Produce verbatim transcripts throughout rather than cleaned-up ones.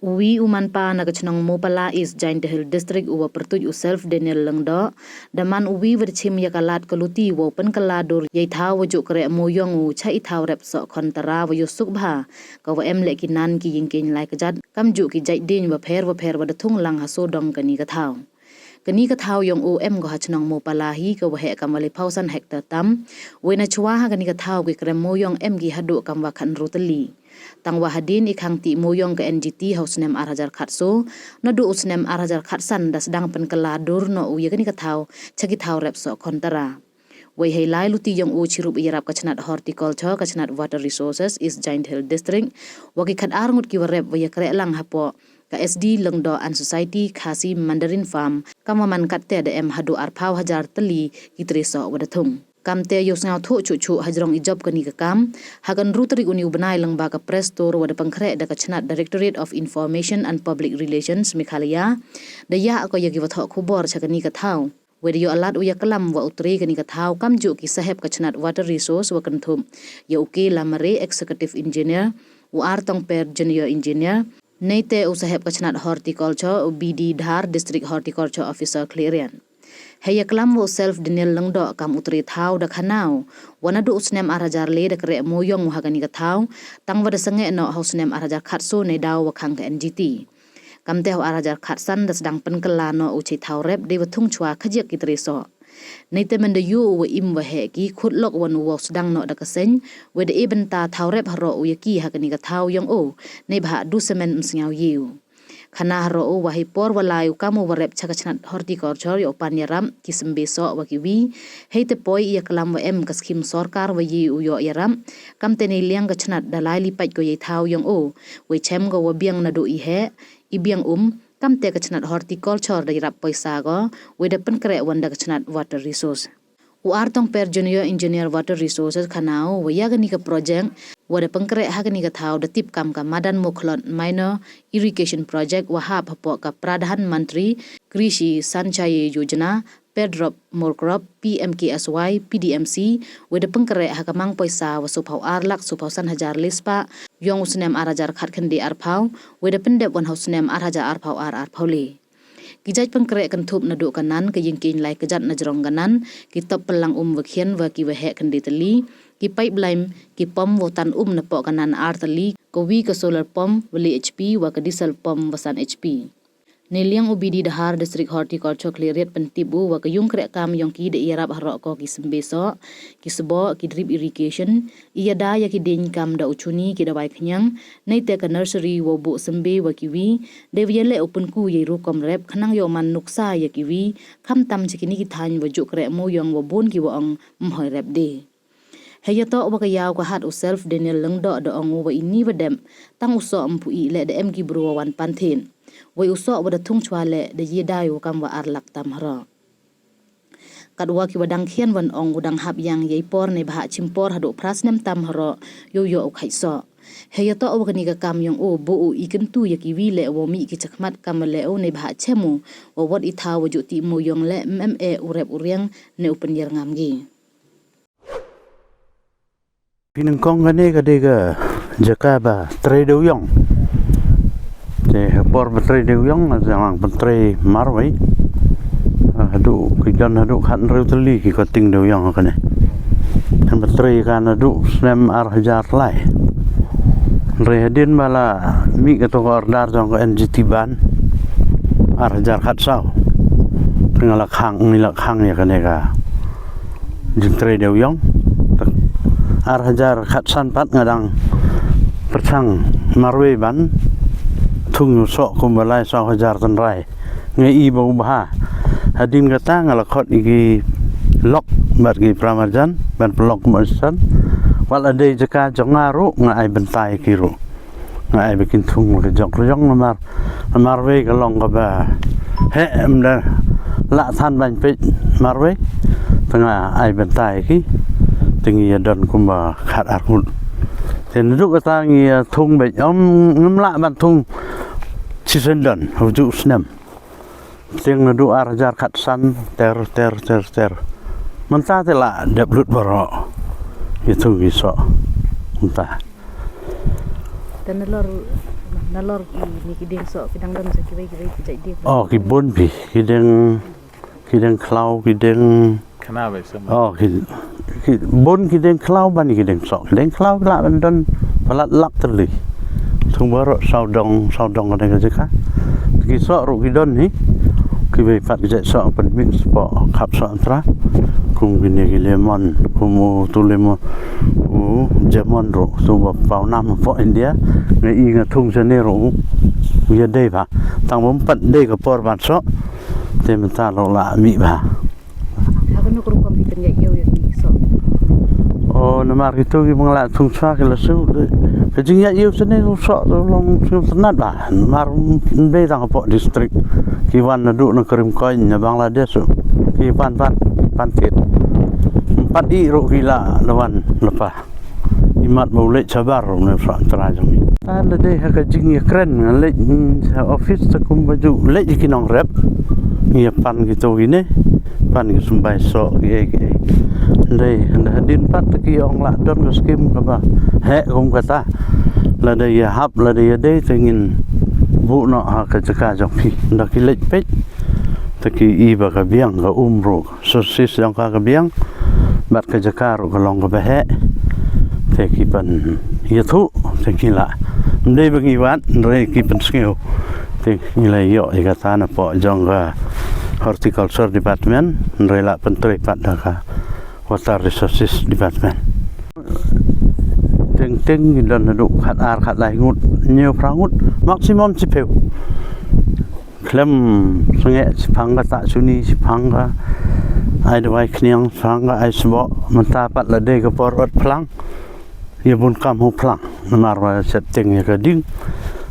Uwi u manpa na ka chnong Mopala East Jaintia Hills District uwa pyrtuit u Self Daniel Lyngdoh, da man uwi wa da chim ya ka lad ka luti wow pynkylla dur yei thaw wa juk kreh mooyong u cha i thaw rep soh khon tara wa yoh suk bha, ka wa em leh ki nan ki yingkieñ lai kjat, kam juk ki jait dieñ wa pher wa pher wa da thung lang ha sawdong kani ka thaw. Kani ka thaw yong u em ko ha chnong Mopala hi ka wa heh kam wa le phaw san hektar tam, wei na chwa ha kani ka thaw ki krem mooyong em ki haduh kam wa khat ynru tylli. Tang wa hadien i khang tih mooyong ka N G T ha u snem ar hajar khat so, naduh u snem ar hajar khat san da sdang pynkylla dur noh u ya kani ka thaw, cha ki thaw rep soh khon tara. Wei hei lai luti yong u chirup i yarap ka chnat horticulture, ka chnat water resources, East Jaintia Hills District, wa ki khat ar ngut ki wa rep wa ya kreh lang hapoh ka S D Lyngdoh and Society Khasi Mandarin Farm, kam wa man kat te da em haduh ar phaw hajar tylli ki tre soh wa da thung. Kam te yow sngaw thuh chuh chuh ha jrong i jop kani ka kam, ha ka ynru tarik uni u bnai lyngba ka press tour wa da pynkhreh da ka chnat Directorate of Information and Public Relations Meghalaya, da yah ko ya ki wa thoh khubor cha kani ka thaw. Wei da yoh lad u ya klam wa u tre kani ka thaw kam juk ki sahep ka chnat water resource wa kynthup ya u K Lamare, Executive Engineer, u R Tongper, Junior Engineer, neite u sahep ka chnat horticulture, u B D Dhar, District Horticulture Officer Khliehriat. Hei ya klam wa u Self Daniel Lyngdoh kam u tre thaw da khana u wa naduh u snem ar hajar le da kreh mooyong u ha kani ka thaw, tang wa da sangeh noh ha u snem ar hajar khat so neidaw wa khang ka N G T. Kam te ha u ar hajar khat san da sdang pynkylla noh u cha i thaw rep dei wa thung chwa khajiak ki tre soh. Neite mynda yoh u wa im wa heh ki khut lok wan u wow sdang noh da ka seng, wei da e bynta thaw rep haroh u ya ki ha kani ka thaw yong u, neibhah du semen ym sngaw ye u. Khana haroh u wa hei por wa lai u kam u wa rep cha ka chnat horticulture yow pan yarap ki symbe soh wa ki wi, hei te poi i ya klam wa em ka scheme sorkar wa ye u yoh yarap, kam te nei liang ka chnat da lai li pait ko yei thaw yong u, wei chem ko wa biang naduh i heh, i biang um, kam te ka chnat horticulture da yarap poisa ko, wei da pynkreh wan da ka chnat water resource. U R Tongper, Junior Engineer Water Resources, khana u wa ya kani ka project wa da pynkreh ha kani ka thaw da tip kam ka Madan Mokhlod Minor Irrigation Project wa hap hapoh ka Pradhan Mantri Krishi Sanchai Yojana, Pair Drop More Crop, P M K S Y, P D M C, wei da pynkreh ha ka mang poisa wa sophaw ar lak sophaw san hajar le spah yong u snem ar hajar khat khyndai ar phaw, wei da pyndep wan ha u snem ar hajar ar phaw ar ar phaw le. Ki jait pynkreh kynthup naduh ka nan ka yingkieñ lai kjat na jrong ka nan, ki top pynlang um wa khian wa ki wa heh khyndai tylli, ki pipeline, ki pom wa tan um napoh ka nan ar tylli, ka wi ka solar pump wa le H P wa ka diesel pump wa san H P. Nei liang u B D Dhar, District Horticulture Khliehriat, pyntip u wa ka yung kreh kam yong ki da yarap haroh ko ki symbe soh, ki sboh, ki drip irrigation, i yada ya ki dieñ kam da u chuni, ki dawai khñiang, neite ka nursery wow buh symbe wa ki wi, dei wa ya leh u pynku yei rukom rep khnang yow man nuksa ya ki wi, khamtam cha kini ki thaiñ wa juk kreh mooyong wa bun ki wa ong ym hoi rep de. Hei ya toh wa ka yaw ka hat u Self Daniel Lyngdoh da ong u wa ini wa dep, tang u soh ym pu i leh da em ki bru wa wan pan thied. Wei u soh wa da thung chwa leh da ye dai wa kam wa ar lak tam haroh. Katwa ki wa dang khian wan ong u dang hap yang yei por neibhah chim por haduh phra snem tam haroh yow yoh u khait soh. Hei ya toh wa kani ka kam yong u buh u i kyntu ya ki wi leh wow mih ki chakhmat kam wa leh u neibhah chem u wa wat i thaw wa juk tih mooyong leh ym em eh u rep u riang ne u pynyar ngam ki. Phi nyngkong kane ka dei ka jaka ba trei dewïong. Te ha por ba trei dewïong nga dang lang pyntrei marwei. Ah, haduh ki don haduh khat hynriew tylli ki cutting dewïong ha kane. Nga pyntrei ka naduh snem ar hajar lai. Hynrei hadien ba la mih kato ka order jong ka N G T ban ar hajar khat saw. Te nga la khang, ngi la khang ïa kane ka jingtrei dewïong. Ar hajar khat san pat nga dang pyrshang marwei ban thung ïa u soh kumba lai saw hajar tynrai. Nga i ba u bha. Hadien kata nga la khot ïa ki lok bad ki paramarjan ban pynlong kumba san. Wat la dei jaka jong nga ruh nga ai bynta ïa ki ruh. Nga ai ba kin thung la ka jok rjong namar, namar wei ka long kaba heh, em da lah than ban peit marwei. Te nga ai bynta ïa ki. Te ngi ïa don kumba khat ar ngut. Te naduh kata ngi ïa thung beit, em ngim lah ban thung shisien don ha u juh snem. Te naduh ar hajar khat san ter ter ter ter. Mynta te la dep lut baroh. Ïa thung ïa soh. Mynta. Te nalor Nalor kine ki dieng soh ki dang don sa kiwei kiwei ki jait dieng? Oh, ki bun phi, ki dieng, ki dieng khlaw, ki dieng. Khana bai sem. Oh, ki, ki bun ki dieng khlaw ban ki dieng soh. Ki dieng khlaw ki lah ban don palat lak tylli. Thung baroh sawdong, sawdong ka dei ka jaka. Ki soh ruh ki don hi. Kiwei pat ki jait soh pynmih shapoh khap Sohymtra. Kum kine ki lemon, kum utu lemon, u jamon ruh, utu ba paw nam hapoh India. Nga i nga thung shane ruh u ïadei bha. Tang bym pat dei ka por ban soh. Te mynta la lah mih bha. Ha kano ka rukom phi pynïaid ïew ïa kine ki soh? Oh, namar kito kiba nga la thung shuwa ki la shu, ka jingïaid ïew shane u soh u long sngewtynnat bha. Namar ym dei tang hapoh district. Ki wan naduh na ka rim koin na Bangladesh ruh. Ki pan pan pan thied. Ym pat ïeh ruh ki la la wan la pa. Imat ba u leit shabar ruh une u Sohymtra jong ngi. Ta la dei ha ka jingïakren, nga leit, mm, sha office ta kumba ju leit ki nongrep. Ngi ïa pan kito kine, pan ki symbai soh kiei kiei. Hynrei hynda hadien pat ta ki ong lah don ka skim kaba heh kum kata. Lada ïahap, lada ïadei te ngin buh noh ha ka jaka jong phi. Hynda ki leit peit te ki i ba ka biang ka um ruh, sources jong ka ka biang, bad ka jaka ruh ka long kaba heh. Te ki pynïathuh, te ki lah. Ym dei ba ngi wad, hynrei ki pynsngew. Te ngi la ïoh ïa kata napoh jong ka Horticulture Department, hynrei la pyntrei pat da ka Water Resources Department. Teng teng ki don naduh khat ar khat lai ngut, hynñiew phra ngut, maximum shiphew. Khlem sangeh shiphang kata shuni, shiphang ka ai dawai khñiang, shiphang ka ai sboh, mynta pat la dei ka por ot phlang. Ïa bun kam ha u phlang. Namar ba shet teng ïa ka ding.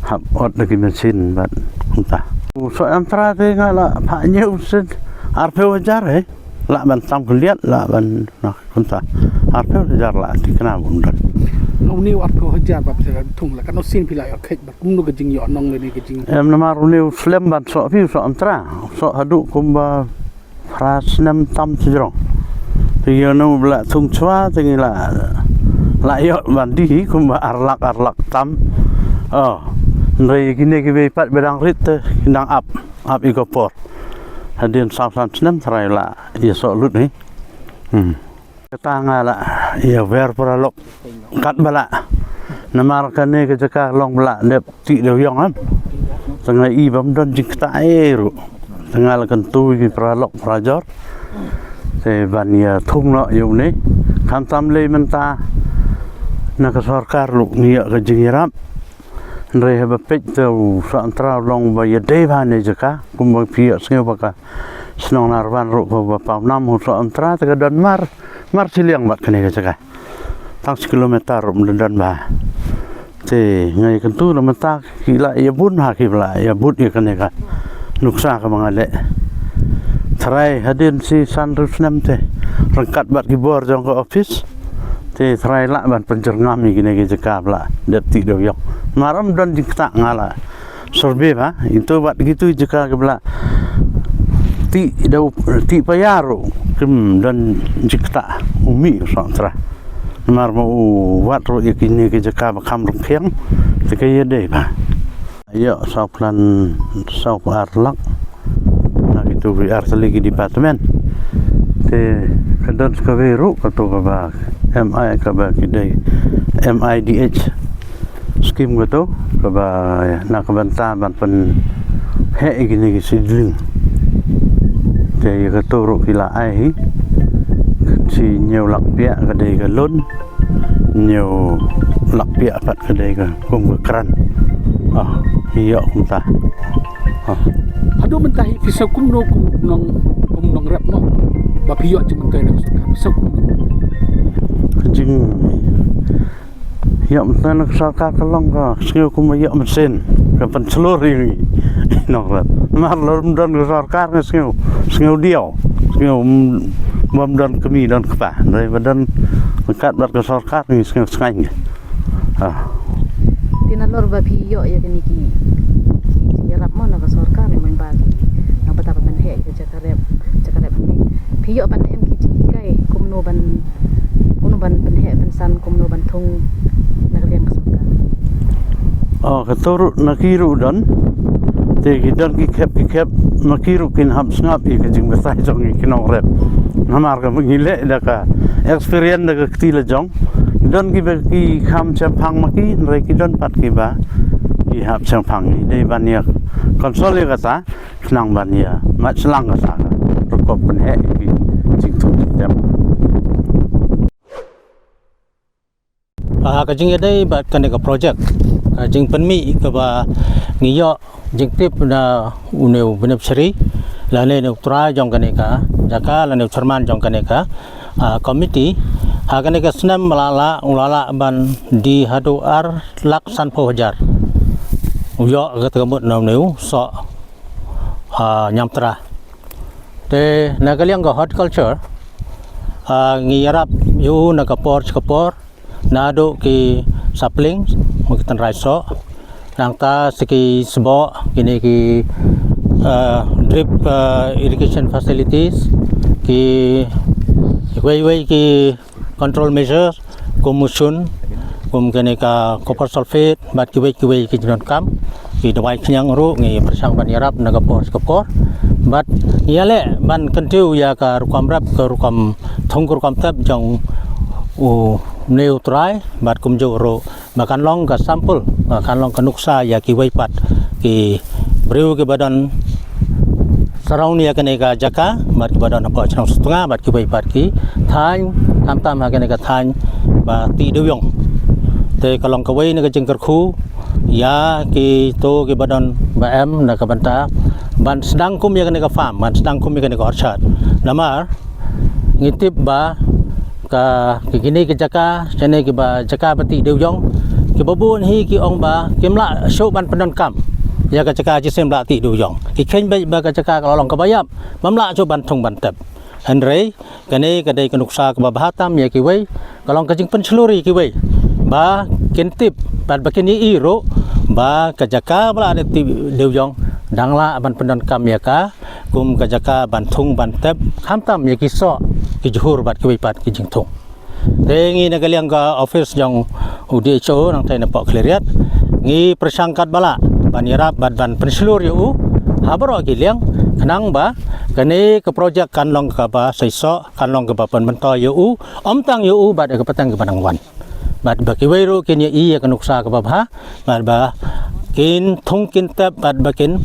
Hap ot da ki machine bad kumta. U Sohymtra te nga la phah hynñiew sen arphew hajar, eh. Lah ban tam khyndiat, lah ban, na, kumta. Arphew hajar lah, thikna bun don. Une u arphew hajar ba phi la thung la, katno sien phi la ïoh kheit bad kumno ka jingïoh nong lane ka jing. Em, namar une u slem ban soh phi, u Sohymtra. Soh haduh kumba phra snem tam sejrong. Te ïa uno ba la thung shuwa te ngi la, la ïoh ban die hi kumba ar lak, ar lak tam. Oh, hynrei kine kiwei pat ba dang rit te ki dang ap, ap ïa ka por. Hadien saw san snem trai la ïa soh lut hi. Hmm. Kata nga la ïa wer paralok katba lah. Namar kane ka jaka long ba lah dep tih dewïong em. Te nga i bym don jingktah ei ruh. Te nga la kyntu ïa ki paralok parajor. Te ban ïa thung noh ïa une. Khamtam lei mynta na ka sorkar ruh ngi ïoh ka jingïarap. Hynrei haba peit te u Sohymtra u long ba ïadei bha ne jaka, kumba phi ïohsngew ba ka shnong Narwan ruh kaba paw nam ha u Sohymtra te ka don mar, mar shiliang bad kane ka jaka. Tang shi kilometer ruh ym don bha. Te nga ïakyntu na mynta ki la ïa bun ha kiba la ïa bud ïa kane ka nuksa kaba nga leh. Tharai hadien shi san hynriew snem te ryngkat bad ki bor jong ka office. Te tharai lah ban pynjyrngam ïa kine ki jaka ba la dep tih dewïong. Mar ym don jingktah nga la survey bha, ito bad kito ki jaka kiba la tih dew, tih paia ruh kim don jingktah u mih u Sohymtra. Namar ba u wad ruh ïa kine ki jaka ba kham rkhiang te ka ïadei bha. Ïoh saw phlan saw phew ar lak na kito ki ar tylli ki department. Te ka don sa kawei ruh kato kaba M I kaba ki dei M I D H scheme kato kaba na ka bynta ban pynheh ïa kine ki seedling. Te ïa kato ruh ki la ai hi shi hynñiew lak piah ka dei ka loan. Hynñiew lak piah pat ka dei ka kum ka kran. Ah, ïoh kumta. Ah. Haduh mynta hi phi sngew kumno kum nong, kum nongrep mo? Ba phi ïoh jingmyntoi na ka sorkar, phi sngew kumno? Ka jingïoh myntoi na ka sorkar ka long ka sngew kumba ïoh mynsiem ka pynshlur ïa ngi nongrep. Mar lada ym don ka sorkar nga sngew, sngew diaw, sngew, mm, bym don kmie don kpa. Hynrei ba don ryngkat bad ka sorkar ngi sngew shngaiñ. Ah. Te nalor ba phi ïoh ïa kine ki, ki, ki ïarap mo na ka sorkar, mo ba ki, na ka bynta ban pynheh ïa ka jaka rep, jaka rep ne. Phi ïoh ban em ki jinghikai kumno ban, kumno ban pynheh pynsan, kumno ban thung na ka liang ka sorkar? Oh, ka tu ruh na ki ruh don. Te ki don ki khep ki khep, na ki ruh kin hap sngap ïa ka jingbatai jong ngi ki nongrep. Namar ka ngi leh da ka experience da ka kti la jong. Don ki ba ki kham shemphang ma ki, hynrei ki don pat ki ba ki hap shemphang. Ngi dei ban ïa consult ïa kata, khnang ban ïa mad slang kata ka rukom pynheh ïa ki jingthung jingtep. Ah, ka jingïadei bad kane ka project, ka jingpynmih kaba ngi ïoh jingtip na une u beneficiary lane une u trai jong kane ka jaka lane u chairman jong kane ka, ah, committee. Ha kane ka snem ba la lah, u la lah ban die haduh ar lak sanphew hajar. U ïoh kata ka mut na une u soh, ah, Niamtra. Te na ka liang ka horticulture, ah, ngi ïarap ïa u na ka por sha ka por, naduh ki sapling, ma ki tynrai soh, nangta sa ki sboh, kine ki, ah, drip, ah, irrigation facilities, ki, ki wei wei ki control measures, kum u shun, kum kane ka copper sulphate, bad kiwei kiwei ki jingdonkam, ki dawai khñiang ruh ngi pyrshang ban ïarap na ka por sha ka por. Bad ngi ïaleh ban kyntiew ïa ka rukom rep, ka rukom thung, ka rukom tep jong une u trai, bad kumjuh ruh ba kan long ka sample, ba kan long ka nuksa ïa kiwei pat ki briew kiba don surround ïa kane ka jaka, bad kiba don hapoh shnong Sutnga, bad kiwei pat ki thaiñ, khamtam ha kane ka thaiñ ba Tih Dewïong. Te ka long kawei na ka jingkyrkhu ïa kito kiba don ba em na ka bynta ban sdang kum ïa kane ka farm, ban sdang kum ïa kane ka orchard. Namar ngi tip ba ka, ki, kine ki jaka, shane kiba jaka ba Tih Dewïong, kiba bun hi ki ong ba kim lah shuh ban pyndonkam ïa ka jaka shisien ba la Tih Dewïong. Ki kheiñ beit ba ka jaka ka la long kaba ïap, bym lah shuh ban thung ban tep. Hynrei kane ka dei ka nuksa kaba bha tam ïa kiwei, ka long ka jingpynshlur ïa kiwei ba kin tip bad ba kin ïohi ruh ba ka jaka ba la dep Tih Dewïong dang lah ban pyndonkam ïa ka kum ka jaka ban thung ban tep, khamtam ïa ki soh, ki jhur bad kiwei pat ki jingthung. Te ngi na ka liang ka office jong u D H O nangta napoh Khliehriat, ngi pyrshang katba lah ban ïarap bad ban pynshlur ïa u ha baroh ki liang, khnang ba kane ka project kan long kaba seisoh, kan long kaba pynmyntoi ïa u, ym tang ïa u bad ïa ka pateng kaba nang wan. Bad ba kiwei ruh kin ïohi ïa ka nuksa kaba bha, bad ba kin thung kin tep, bad ba kin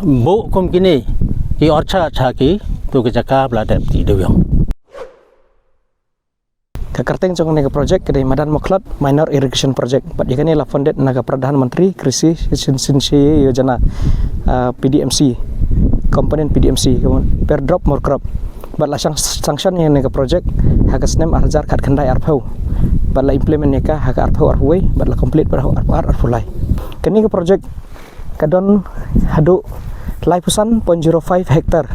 buh kum kine ki orchard ha kito ki jaka ba la dep Tih Dewïong. Ka kyrteng jong kane ka project ka dei Madan Mawkhlad Minor Irrigation Project. Bad ïa kane la funded na ka Pradhan Mantri Krishi Sinchay Yojana, ah, P D M C, component P D M C, ka Pair Drop More Crop. Bad la sanction ïa kane ka project ha ka snem ar hajar khatkhyndai arphew. Bad la implement ïa ka ha ka arphew arphew wei, bad la complete bad ha arphew ar arphew lai. Kane ka project ka don haduh laiphew san point zero five hectare.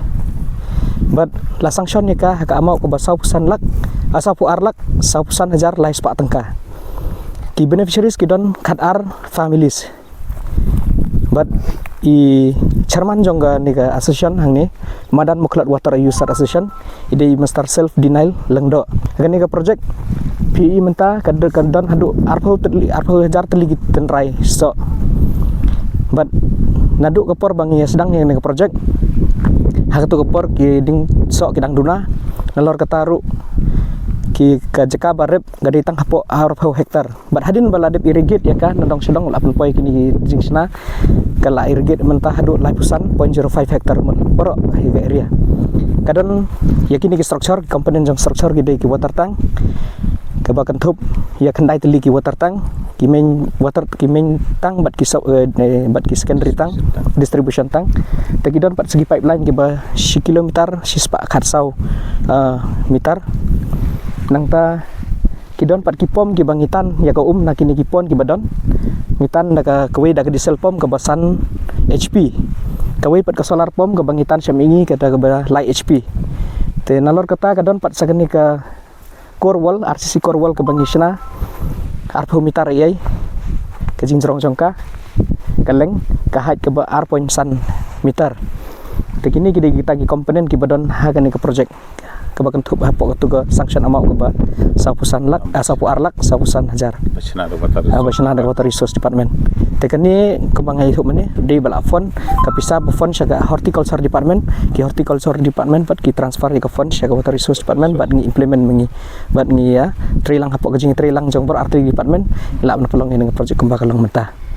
Bad la sanction ïa ka ha ka amount kaba sawphew san lak, ah, sawphew ar lak sawphew san hajar lai spah tyngka. Ki beneficiaries ki don khatar families. Bad i chairman jong kane ka association hangne, Madan Mawkhlad Water User Association, i dei Mister Self Denial Lyngdoh. Kane ka project phi i mynta ka don haduh arphew tylli, arphew hajar tylli ki tynrai soh. Bad naduh ka por ba ngi sdang ïa kane ka project, ha katu ka por ki dieng soh ki dang duna, nalor kata ruh ki, ka jaka ba rep ka dei tang hapoh arphew hektar. Bad hadien ba la dep irrigate ïa ka nadong shadong la pynpoi kine ki jingshna, ka la irrigate mynta haduh laiphew san point zero five hektar mut baroh hi ka area. Ka don ïa kine ki structure, component jong structure ki dei ki water tank, kaba kynthup ïa khyndai tylli ki water tank, ki main water, ki main tank bad ki sub, eh, eh, bad ki secondary tank, distribution tank. Te ki don pat sa ki pipeline kiba shi kilometer shi spah khatsaw, eh, meter. Nangta ki don pat ki pom kiba ngi tan ïa ka um na kine ki pon kiba don. Ngi tan da ka, kawei da ka diesel pump kaba san H P. Kawei pat ka solar pump kaba ngi tan sha mihngi kata kaba lai H P. Te nalor kata ka don pat sa kane ka core wall, R C C core wall kaba ngi shna arphew meter ïa ka jingjrong jong ka, ka leng, ka height kaba ar point san meter. Te kine ki dei kita ki component kiba don ha kane ka project. kaba kynthup hapoh katu ka sanction amount kaba sawphew san lak, ah, sawphew ar lak sawphew san hajar. Ba shna da water Ah, ba shna da Water Resource Department. Te kane kumba nga ïathuh mynne, dei ba la fund, ka pisa ba fund sha ka Horticulture Department, ki Horticulture Department bad ki transfer ïa ka fund sha ka Water Resource Department bad ngi implement ma ngi. Bad ngi ïa trei lang hapoh ka jingtrei lang jong baroh artylli department, lah ban pynlong ïa kane ka project kumba ka long mynta.